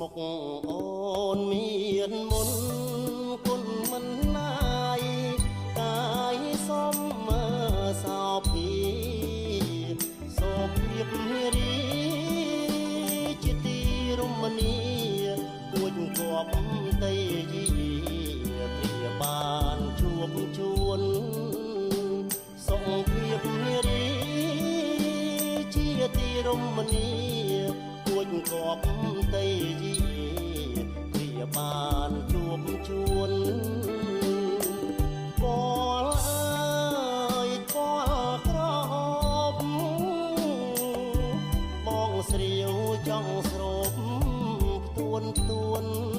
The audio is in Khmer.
មុខអូនមានមុនគុណមិនណាយកាយសំសោភីសោភាពនារីជាទីរមនីគួចគប់តីយីព្រាបានជួបជួនសុខភាពនារីជាទីរមនីគួចគប់តីយីព្រាបានជួបជួនពលអើយពលក្របបងស្រាវចង់ស្រូបផ្ទួនផ្ទួន។